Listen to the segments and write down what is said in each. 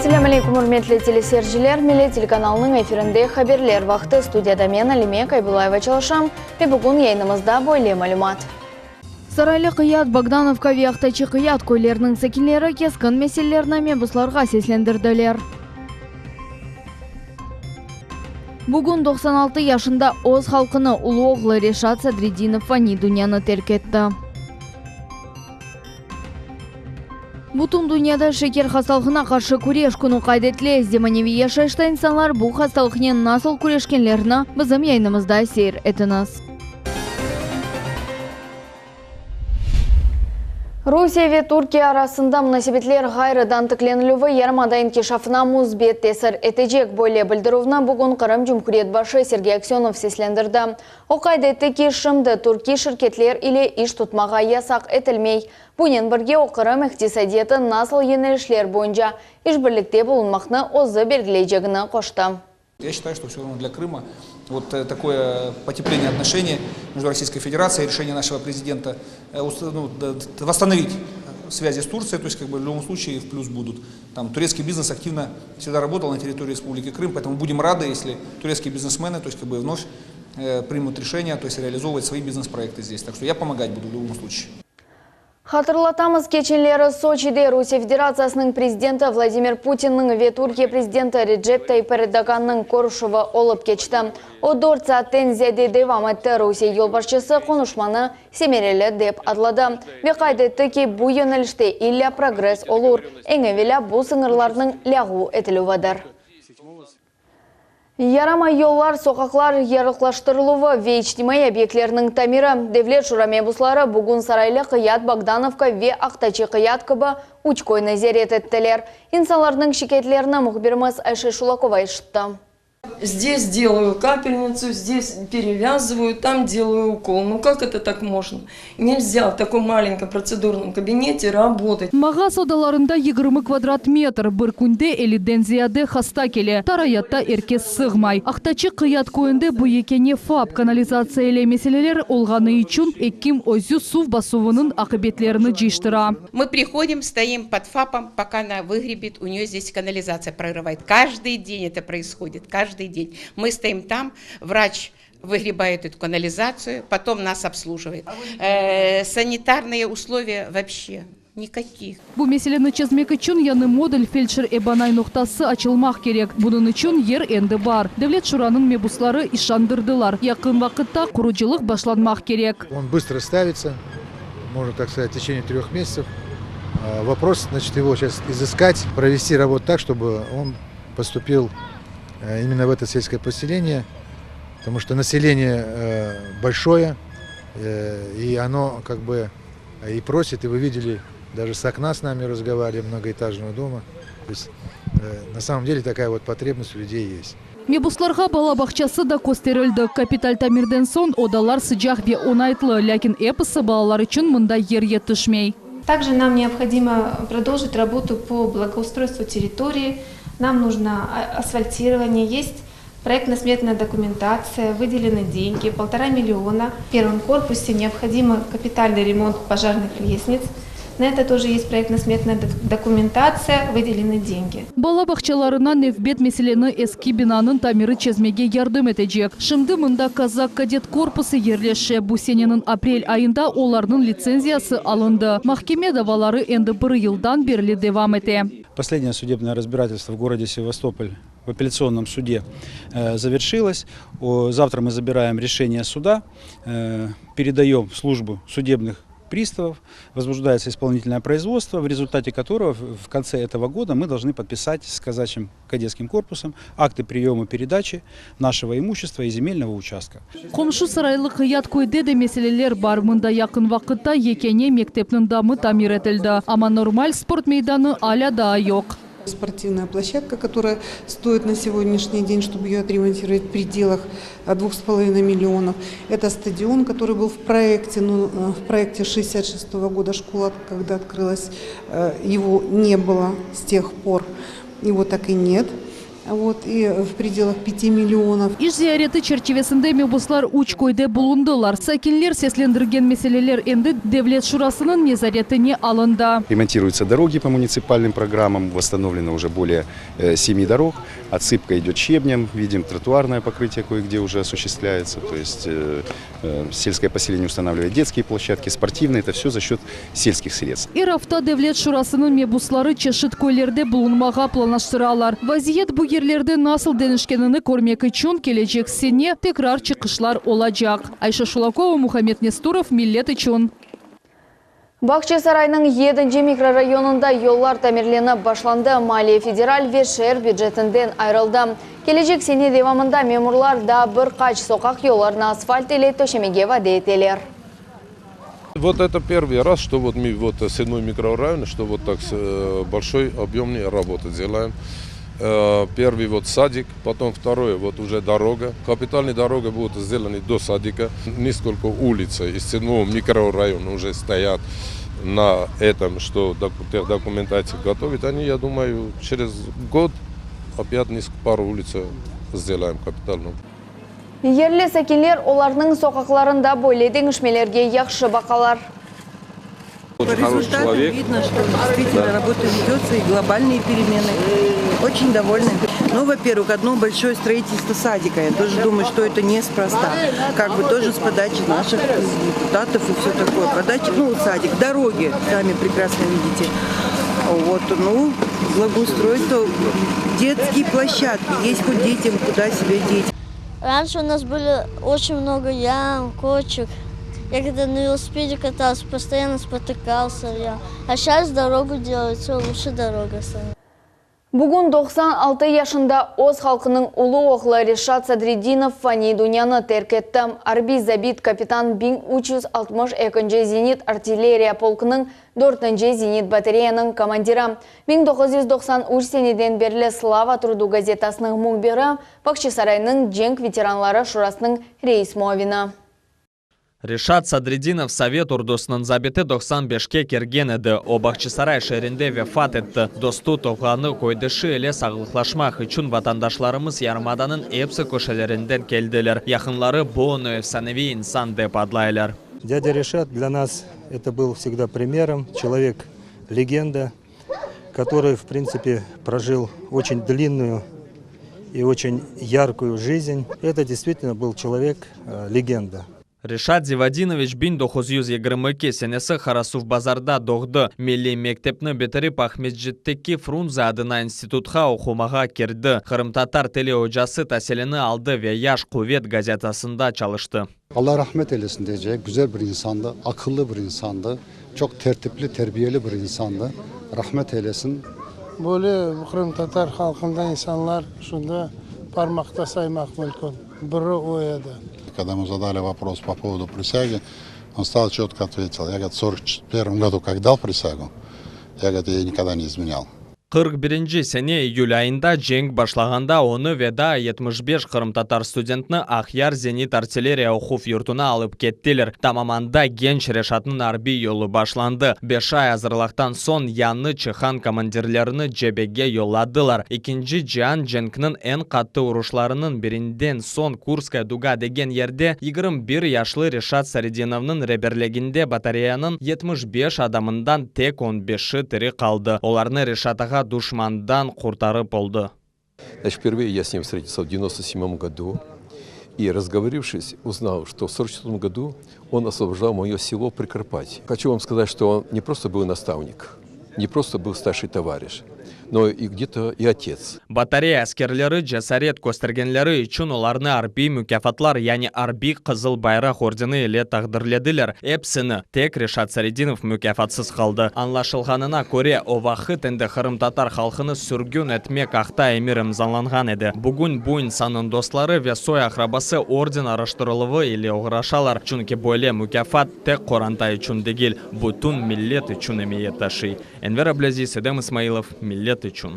Esselâm aleykum, ürmetli teleseyirciler! Millet telekanalınıñ efirinde Haberler vaqtı. Studiyada men, Alime Kaybulayeva çalışam ve bugün yayınımızda böyle malümat. Saraylı Qıyat, Bogdanovka ve Aqtaçı Qıyat köyleriniñ sakinleri keskin meselelerni mebuslarğa seslendirdiler. Bugün 96 yaşında öz halqını ulu oğlu Reşat Sadredinov fani dünyanı terk etti. Bütün dünyada şeker hastalığına qarşı küreş künü qayd etile. Zemaneviy yaşayışta insanlar bu hastalıqnen nasıl küreşkenlerini bizim yayınımızda seyir etiñiz. Rusiye ve Türkiye arasında munasebetler ğayrıdan tiklenilüvi yarımada inkişafına müsbet tesir etecek. Böyle bildirüvni bugün Qırım Cumhuriyet başı Sergey Aksönov seslendirdi. O qayd etti ki, şimdi türkiy şirketler ile iş tutmağa yasaq etilmey. Bunen birge o Qırım iqtisadiyatı nasıl yönelişler boyunca işbirlikte bulunmaqnı özü belgileycegini qoştı. Я считаю, что все равно для Крыма вот э, такое потепление отношений между Российской Федерацией, решение нашего президента э, ну, восстановить связи с Турцией, то есть как бы в любом случае в плюс будут. Там турецкий бизнес активно всегда работал на территории Республики Крым, поэтому будем рады, если турецкие бизнесмены, то есть как бы вновь э, примут решение, то есть реализовывать свои бизнес-проекты здесь. Так что я помогать буду в любом случае. Hatırlatamız, keçenleri Soçide Rusiye Federatsiyasınıñ prezidenti Vladimir Putinniñ ve Türkiye prezidenti Recep Tayyip Erdogannıñ körüşüvi olıp keçti. O dört saatten ziyade devam etti. Rusiye yolbaşçısı qonuşmanı semereli dep adladı ve qayd etti ki, bu yönelişte illâ progress olur, eñ evelâ bu sıñırlarnıñ lâğu etilüvidir. Yaramay yollar, soqaqlar yarıqlaştırıluvı ve içtimaiy obyektlerniñ tamiri, Devlet şura mebusları bugün Saraylı Qıyat, Bogdanovka ve Aqtaçı Qıyat kibi üç köyni ziyaret ettiler. İnsanlarnıñ şikâyetlerini mühbirimiz Ayşe Şulakova eşitti. Zdes deloyu kapelnitsu, zdes perevâzıvayu, tam deloyu ukol. Nu kak eto tak mojno? Nelzâ v takom malenkom protsedurnom kabinete rabotat. Mağaz odalarında 20 kvadrat metr, bir künde elliden ziyade hasta kele, tar ayatta er kes sığmay. Aqtaçı Qıyat köyünde bu yekâne FAP, kanalizatsiya ile meseleler olğanı içün ekim özü suv basuvınıñ aqibetlerini cıyıştıra. Мы приходим, стоим под ФАПом, пока она выгребет, у нее здесь канализация прорывает. Каждый день это происходит, каждый день. Мы стоим там, врач выгребает эту канализацию, потом нас обслуживает. Санитарные условия вообще никаких. Bu meseleni çezmek içün yañı modul feldşer-ebanay noqtası açılmaq kerek. Bunıñ içün yer endi bar. Devlet şuranıñ mebusları işandırdılar, yaqın vaqıtta qurucılıq başlanmaq kerek. On bыстро ставится, можно так сказать, в течение трех месяцев. Вопрос, значит, его сейчас изыскать, провести работу так, чтобы он поступил именно в это сельское поселение, потому что население большое, и оно как бы и просит, и вы видели, даже с окна с нами разговаривали многоэтажного дома. То есть на самом деле такая вот потребность у людей есть. Mebuslarğa bala bağçası da kösterildi. Kapital tamirden soñ odalar sıcaq ve oñaytlı, lâkin episi balalar içün mında yer yetişmey. Также нам необходимо продолжить работу по благоустройству территории. Нам нужно асфальтирование. Есть проектно-сметная документация, выделены деньги, полтора миллиона. В первом корпусе необходимо капитальный ремонт пожарных лестниц. На это тоже есть проектно-сметная документация, выделены деньги. Bala bağçalarına nevbet meseleni eski binanıñ tamiri çezmege yardım etecek. Şimdi mında kazak kadet korpusı yerleşe. Bu seneniñ aprel ayında olarnıñ litsenziyası alındı. Mahkeme davaları endi bir yıldan berli devam ete. Последнее судебное разбирательство в городе Севастополь в апелляционном суде завершилось. Завтра мы забираем решение суда, передаем в службу судебных приставов, возбуждается исполнительное производство, в результате которого в конце этого года мы должны подписать с казачьим кадетским корпусом акты приема передачи нашего имущества и земельного участка. Qomşu Saraylı Qıyat köyde de meseleler bar. Mında yaqın vaqıtta yekâne mektepniñ damı tamir etildi. Amma normal sport meydanı alâ daa yoq. Спортивная площадка, которая стоит на сегодняшний день, чтобы ее отремонтировать, в пределах 2,5 миллионов. Это стадион, который был в проекте, но в проекте 66 года школа, когда открылась, его не было с тех пор, его так и нет. Вот, и в пределах 5 миллионов. İş ziyareti çerçivesinde mebuslar üç köyde bulundılar. Sakinler seslendirgen meseleler endi Devlet şurasınıñ nezaretine alındı. Ремонтируются дороги по муниципальным программам, восстановлено уже более семи дорог. Отсыпка идет щебнем, видим, тротуарное покрытие кое-где уже осуществляется. То есть сельское поселение устанавливает детские площадки, спортивные, это все за счет сельских средств. Er afta Devlet şurasınıñ mebusları çeşit köylerde bulunmağa planlaştıralar. Vaziyet bu yerlerde nasıl deñişkenini körmek içün kelecek sene tekrar çıqışlar olacaq. Ayşe Şulakova, Muhammed Nesturov, Millet içün. Bağçasaraynıñ yedinci mikrorayonında yollar tamirlenip başlandı, maliye federal ve şeer bücetinden ayırıldı. Kelecek sene devamında memurlar daa bir qaç soqaq yollarını asfalt ile töşemege vade eteler. Вот это первый раз, что вот мы вот седьмой микрорайон, что вот так большой объемный работы делаем. Первый вот садик, потом второй вот уже дорога. Капитальные дороги будут сделаны до садика. Несколько улиц из седьмого микрорайона уже стоят на этом, что документацию готовят. Они, я думаю, через год опять несколько пару улиц сделаем капитальную. Yerli sakinler olarnıñ soqaqlarında böyle deñişmelerge yahşı baqalar. По результату видно, что действительно да. работа ведется и глобальные перемены. Очень довольны. Ну, во-первых, одно большое строительство садика. Я тоже думаю, что это неспроста. Как бы тоже с подачи наших депутатов и все такое. Подача, ну, садик, дороги, сами прекрасно видите. Вот, ну, благоустройство, детские площадки, есть хоть детям куда себя деть. Раньше у нас были очень много ям, кочек. Я когда на велосипеде катался, постоянно спотыкался я. А сейчас дорогу делают, все лучше дорога стала. Bugün 96 yaşında öz halqınıñ ulu oğlu Reşat Sadredinov faniy dünyanı terk etti. Arbiy zabit kapitan 1362 zenit artilleriya polkunıñ dörtünci zenit batareyanıñ komandiri. 1993 seneden berli Slava trudu gazetasınıñ mühbiri, Bağçasaraynıñ cenk veteranları şurasınıñ reis muavini. Reşat Sadredinov sovet ordusınıñ zabiti 95-ke kirgen edi. O, Bağçasaray şeerinde vefat etti. Dostu, tuvğanı, köydeşi ile sağlıqlaşmaq içün vatandaşlarımız yarımadanıñ episi köşelerinden keldiler. Yaqınları bu onı efsaneviy insan dep adlaylar. Дядя Решат для нас это был всегда примером, человек легенда, который, в принципе, прожил очень длинную и очень яркую жизнь. Это действительно был человек легенда. Reşat Zivadinoviç 1922 senesi Qarasuvbazarda doğdı. Milliy mektepni bitirip Aqmescitteki Frunze adına institutqa oqumağa kirdi. Qırımtatar tili ocası tasilini aldı ve Yaş quvet gazetasında çalıştı. Allah rahmet eylesin diyecek güzel bir insandı, akıllı bir insandı, çok tertipli, terbiyeli bir insandı. Rahmet eylesin. Böyle qırımtatar halqında insanlar şunda parmaqta saymaq mümkün. Biri o edi. Когда ему задали вопрос по поводу присяги, он стал четко ответил. Я, говорит, в 41 году, как дал присягу, я, говорит, ей никогда не изменял. 41 sene iyül ayında cenk başlağanda onı ve daa 75 qırımtatar studentini Aqyar zenit artilleriya oquv yurtuna alıp kettiler. Tamam anda genç Reşatnıñ arbiy yolu başlandı. 5 ay azırlıqtan soñ yañı çıqqan komandirlerni cebege yolladılar. Ekinci cian cenkiniñ eñ qattı uruşlarınıñ birinden soñ Kurskaya duga degen yerde 21 yaşlı Reşat Saredinovnıñ reberliginde batareyanıñ 75 adamından tek 15-i tiri qaldı. Olarnı Reşat ağa duşmandan qurtarıp oldı. Значит, впервые я с ним встретился в 97 году. И, разговорившись, узнал, что в 44 году он освобождал мое село Прикарпатье. Хочу вам сказать, что он не просто был наставник, не просто был старший товарищ, но и где-то и отец. Batareya askerleri cesaret köstergenleri içün olarnı arbiy mukâfatlar, yani Arbiy Qızıl Bayraq ordeni ile taqdirlediler. Episini. Tek Reşat Saredinov mukâfatsız qaldı. Añlaşılğanına köre, o vaqıt endi qırımtatar halqını sürgün etmek aqta emir imzalanğan edi. Bugün bu insannıñ dostları ve soy-aqrabası orden araştırıluvı ile oğraşalar. Çünki böyle mukâfat tek qoranta içün degil, bütün millet içün emiyet taşıy. Enver Ablâziz, Edem İsmailov, Millet içün.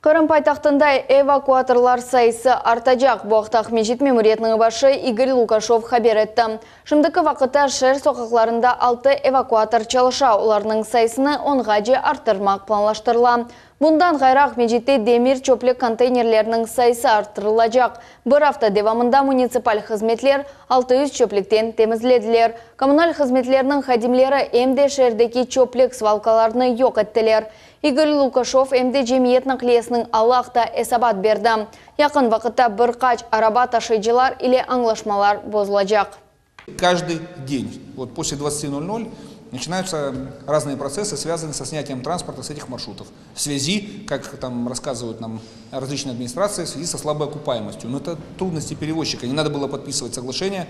Qırım paytahtında evakuatorlar sayısı artacaq. Bu aqta Aqmescit memuriyetiniñ başı İgor Lukaşev haber etti. Şimdiki vaqıtta şeer soqaqlarında altı evakuator çalışa, olarnıñ sayısını onğace arttırmaq planlaştırıla. Bundan ğayrı Aqmescitte demir çöplük konteynerleriniñ sayısı arttırılacaq. Bir afta devamında munitsipal hızmetler 600 çöplükten temizlediler. Kommunal hızmetlerniñ hadimleri em de şeerdeki çöplük svalkalarını yoq ettiler. İgor Lukaşev em de cemiyet naqliyesiniñ alı aqta esabat berdi. Yaqın vaqıtta bir qaç araba taşıyıcılar ile añlaşmalar bozulacaq. Каждый день, вот после 20:00, начинаются разные процессы, связанные со снятием транспорта с этих маршрутов. В связи, как там рассказывают нам различные администрации, в связи со слабой окупаемостью. Но это трудности перевозчика. Не надо было подписывать соглашение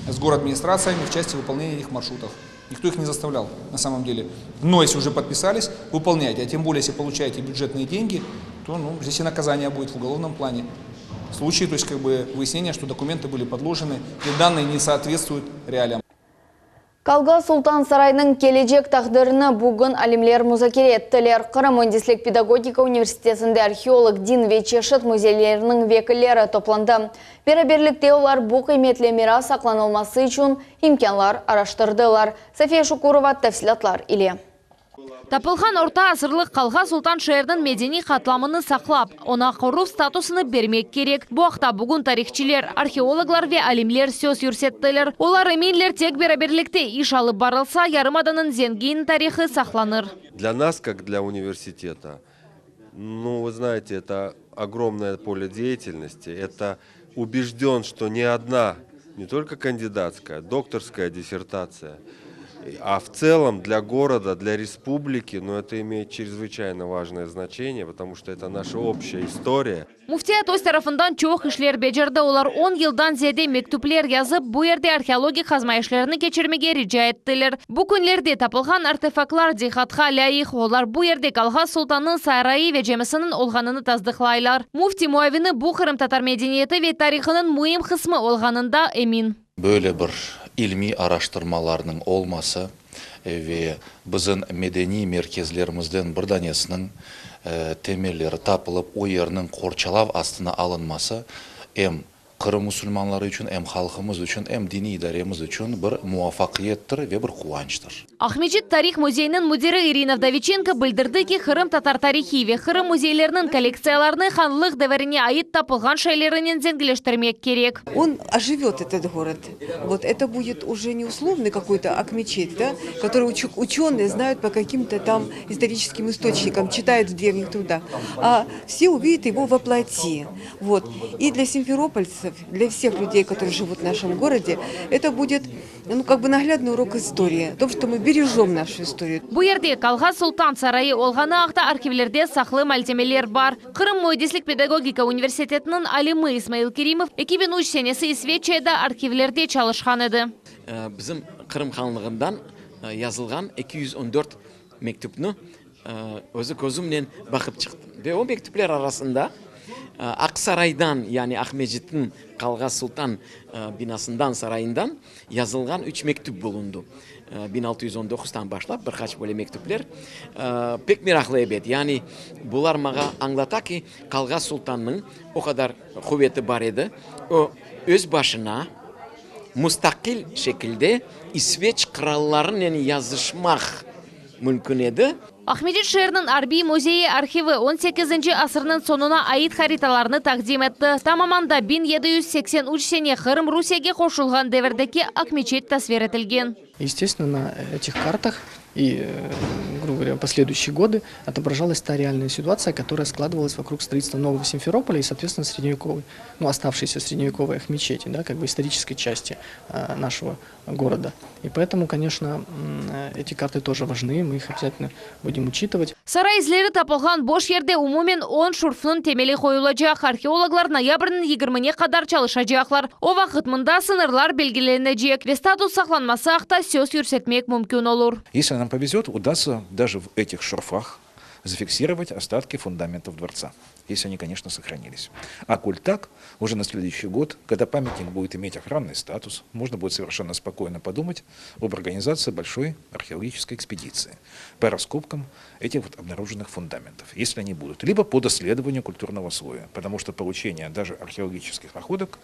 с город-администрациями в части выполнения этих маршрутов. Никто их не заставлял на самом деле. Но если уже подписались, выполняйте. А тем более, если получаете бюджетные деньги, то ну, здесь и наказание будет в уголовном плане. В случае, то есть как бы выяснения, что документы были подложены и данные не соответствуют реалиям. Kalga Sultan sarayınıñ kelecek taqdirini bugün alimler muzakere ettiler. Qırım müendislik pedagogika universitetinde arheolog, din ve çeşit müzeyleriniñ vekilleri toplandı. Beraberlikte olar bu qıymetli miras saqlanılması içün imkânlar araştırdılar. Safiye Şukurova tafsilâtlar ile. Tapılğan orta asırlıq qalğa Sultan şeeriniñ medeniy qatlamını saqlap, oña qoruv statusını bermek kerek. Bu aqta bugün tarihçiler, arheologlar ve alimler söz yürsettiler. Olar eminler, tek beraberlikte iş alıp barılsa, yarımadanıñ zengin tarihı saqlanır. Для нас, как для университета, ну, вы знаете, это огромное поле деятельности. Это убежден, что ни одна, не только кандидатская, докторская диссертация, а в целом для города, для республики, но это имеет чрезвычайно важное значение, потому что это наша общая история. Müftiyat öz tarafından çoq işler becerdi. Olar 10 yıldan ziyade mektüpler yazıp, bu yerde arheologik qazma işlerini keçirmege rica ettiler. Bu künlerde tapılğan artefaktlar diqqatqa lâyıq. Olar bu yerde Kalğa Sultannıñ sarayı ve camisiniñ olğanını tasdıqlaylar. Müfti muavini bu qırımtatar medeniyeti ve tarihınıñ müim qısmı olğanında emin. Böyle bir ilmiy araştırmalarnıñ olması ve bizim medeniy merkezlerimizden bir danesiniñ temelleri tapılıp, o yerniñ qorçalav astına alınması em Qırım musulmanları içün, em halqımız içün, em diniy idaremiz içün bir muvafaqiyettir ve bir quvançtır. Aqmescit tarih müzeyiniñ müdiri İrina Vdoviçenko bildirdi ki, qırımtatar tarihiy ve Qırım müzeyleriniñ kollektsiyalarını hanlıq devirine ait tapılğan şeylerinen zenginleştirmek kerek. Он оживет этот город. Вот это будет уже не условный какой-то Акмечеть, да, который ученые знают по каким-то там историческим источникам, читают в древних трудах, а все увидят его во плоти. Вот. И для симферопольцев, для всех людей, которые живут в нашем городе, это будет ну, как бы наглядный урок истории, о том, что мы бережем нашу историю. Bu yerde Kalğa Sultan sarayı olğanı aqta arhivlerde saqlı malzemeler bar. Qırım müendislik pedagogika universitetiniñ alimi İsmail Kerimov 2003 senesi İsveçiyada arhivlerde çalışqan edi. Bizim Qırım hanlığından yazılğan 214 mektüpni özü közümnen baqıp çıqtım. Ve o mektüpler arasında Aqsaraydan, yani Aqmescitniñ Qalğa Sultan binasından, sarayından yazılğan üç mektüp bulundı. 1619-tan başlap bir qaç böyle mektüpler. Pek meraqlı, ebet. Yani bular maña añlata ki, Qalğa Sultannıñ o qadar quveti bar edi, o öz başına mustaqil şekilde İsveç qırallarınen yazışmaq mümkün edi. Aqmescit şeeriniñ arbiy müzeyi arhivi on sekizinci asırnıñ soñuna ait haritalarnı taqdim etti. Tamam anda 1783 sene Qırım Rusiyege qoşulğan devirdeki Aqmeçet tasvir etilgen. Естественно, на этих картах и, грубо говоря, последующие годы отображалась та реальная ситуация, которая складывалась вокруг строительства нового Симферополя и, соответственно, средневековой, ну, оставшейся средневековой Акмечети, да, как бы исторической части нашего города. И поэтому, конечно, эти карты тоже важны, мы их обязательно будем учитывать. Saray izleri tapılğan boş yerde umumen 10 şurfnıñ temeli qoyulacaq. Arheologlar noyabrniñ 20-ne qadar çalışacaqlar. O vaqıt mında sıñırlar belgilenecek ve status saqlanması aqta söz yürsetmek mümkün olur. Если нам повезет, удастся даже в этих шурфах зафиксировать остатки фундаментов дворца, если они, конечно, сохранились. А коль так, уже на следующий год, когда памятник будет иметь охранный статус, можно будет совершенно спокойно подумать об организации большой археологической экспедиции по раскопкам этих вот обнаруженных фундаментов, если они будут, либо по доследованию культурного слоя, потому что получение даже археологических находок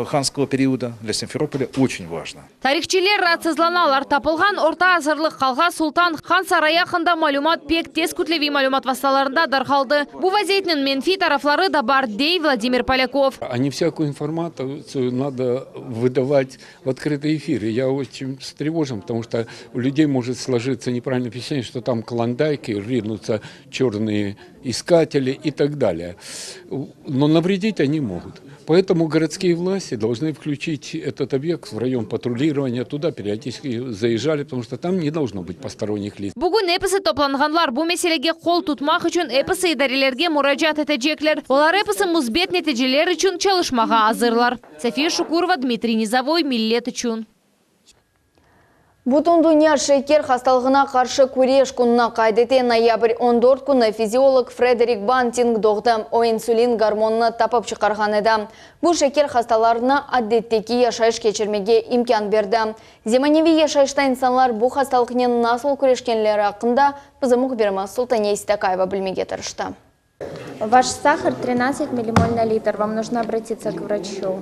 ханского периода для Симферополя очень важно. Tarihçiler raatsızlanalar. Tapılğan orta asırlıq Qalğa Sultan han sarayı aqqında malümat pek tez kütleviy. kütleviy malümat vastalarında darqaldı. Bu vaziyetniñ menfiy tarafları da bar, dey Vladimir Polâkov. A ne всякую информацию надо выдавать в открытый эфир. И я очень встревожен, потому что у людей может сложиться неправильное впечатление, что там клондайки, ринутся черные искатели и так далее. Но навредить они могут. Поэтому городские власти должны включить этот объект в район патрулирования, туда периодически заезжали, потому что там не должно быть посторонних лиц. Bugün episi toplanğanlar bu meselege qol tutmaq içün episi idarelerge muracaat etecekler. Olar episi müsbet neticeler içün çalışmağa azırlar. Safiye Şukurova, Dmitriy Nizovoy, Millet içün. Bütün dünya şeker hastalığına qarşı küreş kününi qayd ete. Noyabr 14 künü fiziolog Frederik Banting doğdı. O, insulin gormonını tapıp çıqarğan edi. Bu şeker hastalarına adetteki yaşayış keçirmege imkân berdi. Zemaneviy yaşayışta insanlar bu hastalıqnen nasıl küreşkenleri aqqında bizim mühbirimiz Sultaniye Seytakayeva bilmege tırıştı. Ваш сахар 13 миллимоль на литр. Вам нужно обратиться к врачу.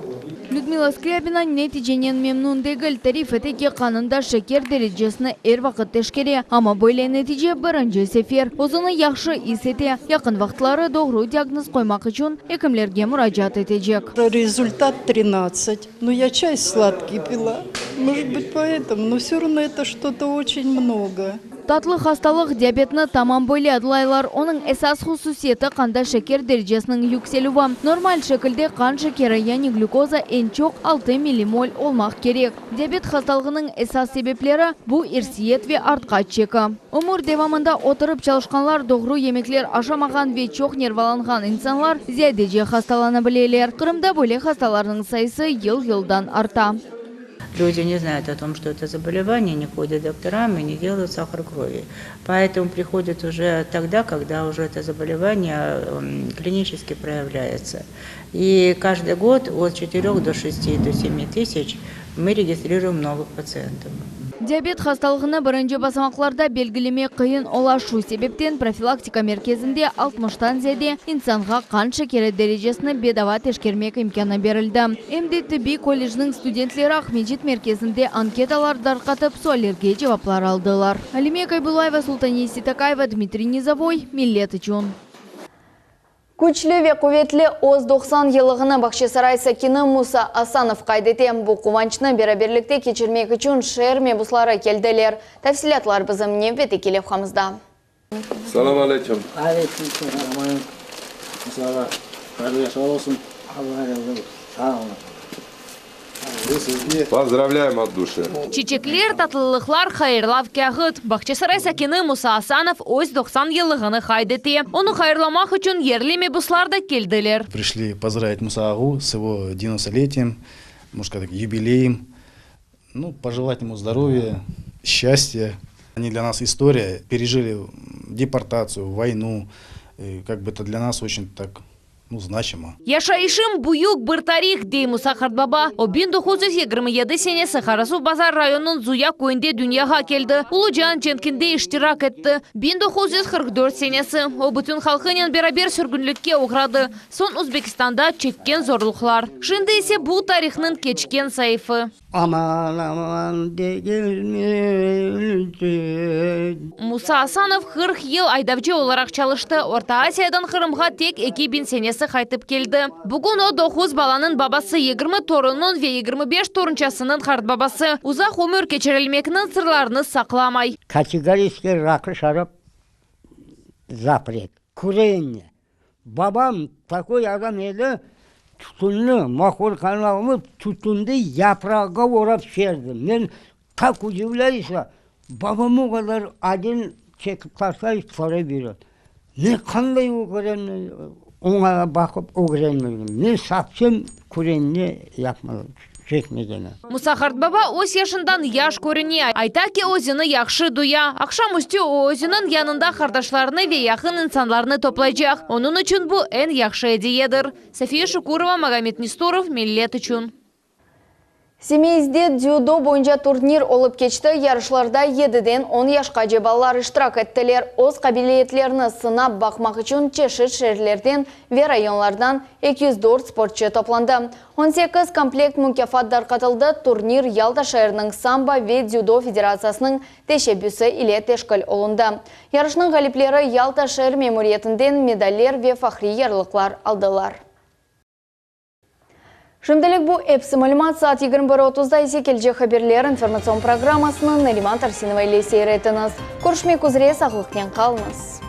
Людмила Скрябина neticenen memnün degil. Tarif ete ki, qanında şeker derecesini er vaqıt teşkere. Amma böyle netice birinci sefer. Özüni yahşı is ete. Yaqın vaqıtları doğru diagnoz qoymaq içün ekimlerge muracaat etecek. Результат 13. Ну, я чай сладкий пила. Может быть, поэтому, но все равно это что-то очень много. Tatlı hastalıq, diabetni tamam böyle adlaylar. Onıñ esas hususiyeti qanda şeker derecesiniñ yükselüvi. Normal şekilde qan şekeri, yani glükoza eñ çoq altı millimol olmaq kerek. Diabet hastalığınıñ esas sebepleri, bu irsiyet ve artqaç çeki. Ömür devamında oturıp çalışqanlar, doğru yemekler aşamağan ve çoq nervalanğan insanlar ziyadece hastalana bileler. Qırımda böyle hastalarnıñ sayısı yıl-yıldan arta. Люди не знают о том, что это заболевание, не ходят к докторам и не делают сахар крови. Поэтому приходят уже тогда, когда уже это заболевание клинически проявляется. И каждый год от 4 до 6 до 7 тысяч мы регистрируем новых пациентов. Diabet hastalığını birinci basamaqlarda belgilemek qıyın ola. Şu sebepten profilaktika merkezinde altmıştan ziyade insanğa qan şekeri derecesini bedava teşkermek imkânı berildi. Em de tibbiy kollecniñ studentleri Aqmescit merkezinde anketalar darqatıp, suallerge cevaplar aldılar. Alime Kaybulayeva, Sultaniye Seytakayeva, Dmitriy Nizovoy, Millet içün. Küçlü ve quvetli öz 90 yıllığını Bağçasaray sakini Musa Asanov qayd ete. Bu quvançnı beraberlikte keçirmek içün şeer mebusları keldiler. Tafsilâtlar bizim nevbetteki levhamızda. Selâm aleyküm. Aleyküm selâm. Musa ağa, sağ olsun. Allah razı olsun. Sağ olun. Поздравляем от души. Çiçekler, tatlılıqlar, hayırlav kâğıt. Bağçasaray sakini Musa Asanov öz 90 yıllığını qayd ete. Onı hayırlamaq içün yerli mebuslar da keldiler. Пришли поздравить Муса Агу с его 90-летием, можно сказать, юбилеем. Ну, пожелать ему здоровья, счастья. Они для нас история, пережили депортацию, войну. И как бы это для нас очень так ну, значимо. Yaşayışım büyük bir tarih, dey Musa qartbaba. O 1927 senesi Qarasuvbazar rayonınıñ Zuya köyünde dünyağa keldi. Ulu cian cenkinde iştirak etti. 1944 senesi. O bütün halqınen beraber sürgünlikke oğradı. Soñ Özbekistanda çekken zorluqlar. Şimdi ise bu tarihnıñ keçken saifesi. Aman aman degil mi? Musa Asanov 40 yıl aydavcı olaraq çalıştı. Orta Asiyadan Qırımğa tek 2000 senesi qaytıp keldi. Bugün o 9 balanıñ babası, 20 torunınıñ ve 25 torunçasınıñ qartbabası. Uzaq ömür keçirilmekniñ sırlarını saqlamay. Категорически rakı şarap запрет. Курение. Babam такой adam edi, tütünni, махорканы alıp, tütünni yapraqqa orap içerdi. Men так удивляюсь, babam o qadar один çekip taşlay, sonra beredi. Ne qanday ögrendim, oña baqıp ögrenmedim. Men совсем курение yapmadım, çekmegeni. Musa qartbaba öz yaşından yaş körüne. Ayta ki özüni yahşı duya. Aqşam üstü o özüniñ yanında qardaşlarını ve yaqın insanlarnı toplaycaq. Onıñ içün bu eñ yahşı ediyedir. Safiye Şukurova, Magomed Nestorov, Millet içün. Simeizde dzüdo boyunca turnir olıp keçti, yarışlarda yediden on yaşqace balalar iştirak ettiler. Öz qabiliyetlerini sınap baqmaq içün çeşit şeerlerden ve rayonlardan 204 sportçı toplandı. 18 komplekt mukâfat darqatıldı, turnir Yalta şeeriniñ sambo ve dzüdo federatsiyasınıñ teşebbüsi ile teşkil olundı. Yarışnıñ ğalipleri Yalta şeer memuriyetinden medaller ve fahriy yarlıqlar aldılar. Şimdilik bu episi malümat, saat 21 otuzda ise kelecek haberler informatsion programmasını Nariman Tarsinova ile seyir etiñiz. Körüşmek üzre, sağlıqnen qalıñız.